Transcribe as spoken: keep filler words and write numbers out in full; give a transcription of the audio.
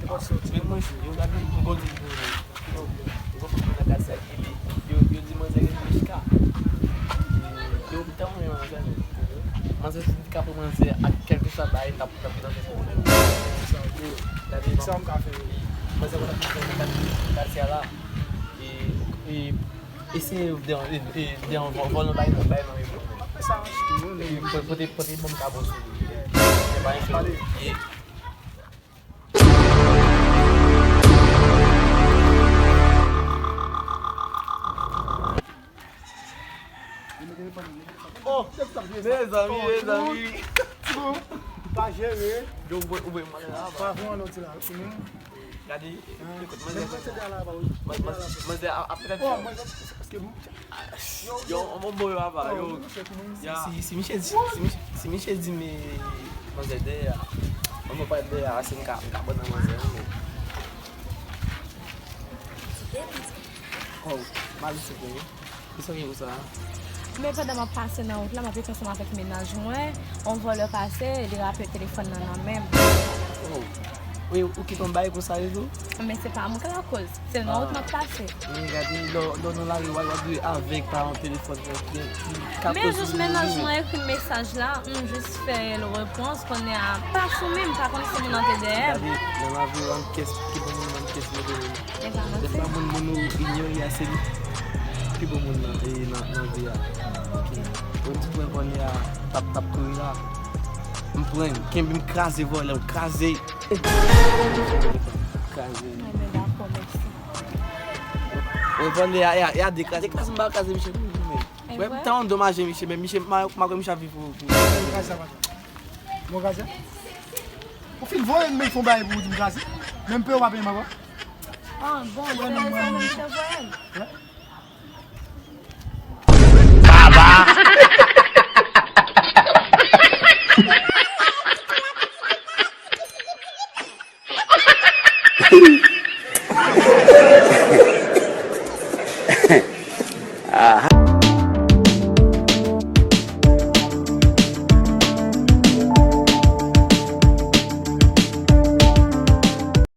Te pa soti. Men mwen, yo gade, m konn di, yo, yo konn nan katye a ki li, yo, yo di manzè gen Mishka. Yo, m tanmen manzè, men, manzè, si m t ka pran manzè ak kèlkeswa bagay, m t ap, m t ap nan fè sa. Gade, sa m ka fè. Manzè, mwen t ap fè nan katye a la. E, e, eseye de, de, de, de vòlò bay nan, bay nan repo. Sa, e, pote, pote, pote bon kabon sou li. Se pa yon pale. Oh, mezanmi, mezanmi. Tibou, pa jere. Yo, ou voye, ou voye mwen la. Pa voye anlè ti la, wi. Gade, ah, ekot, manzè, manzè, manzè, manzè, ap, ap, oh, manzè, paske yo, yo, on bon yo ava, yo. Si, si, si Miche di, si Miche, si Miche di, men manzè dèyè a. Mwen mwen pa dèyè a, si m ka, m ka pran nan manzè, men. Oh, malice, wi. Kisa gen konsa? Men pandan m ap pase nan wout la, m ap rete ansanm avèk mennaj mwen. On vòlè pase, li rape telefòn nan nan men m. Oh. Wi, ou kite yon bagay konsa, li tou? Men se pa mwen k lakòz. Se nan wout m ap pase. Men gade, lè, lè w nan lari, w ap, w ap dwe avèg pa yon telefòn ki, ki, ki ka koz. Men jis mennaj mwen ekri m mesaj la, m jis fè l repons, kounye a, pa sou men, m pa konn si moun nan te dèyè m. Gade, nan lavi, w ap kès, ki bon moun nan kès mete moun. Dèfwa moun, moun ou inyore a, se li pi bon moun nan, e, nan, nan vi a. Ok. Bon, ti pwen kounye a, t ap, t ap kouri la. M pran, m kenbe, m kraze vòlè, m kraze. Kraze. Ay, men dakò, mèsi. Bon, vòlè a, e a, e a dekraze, kraze, m pa kraze, Miche, pou ou menm. Wè, m ta andomaje, Miche, men Miche, m pa, m pa kwè Miche ap viv pou, pou. Mwen kraze sa, patwon. Mwen kraze. Ou fin voye m, men fon bagay pou ou di m kraze. Menm pe ou pa peye m ankò. Ah, bon, se rezon Miche voye m. Baba! Aha.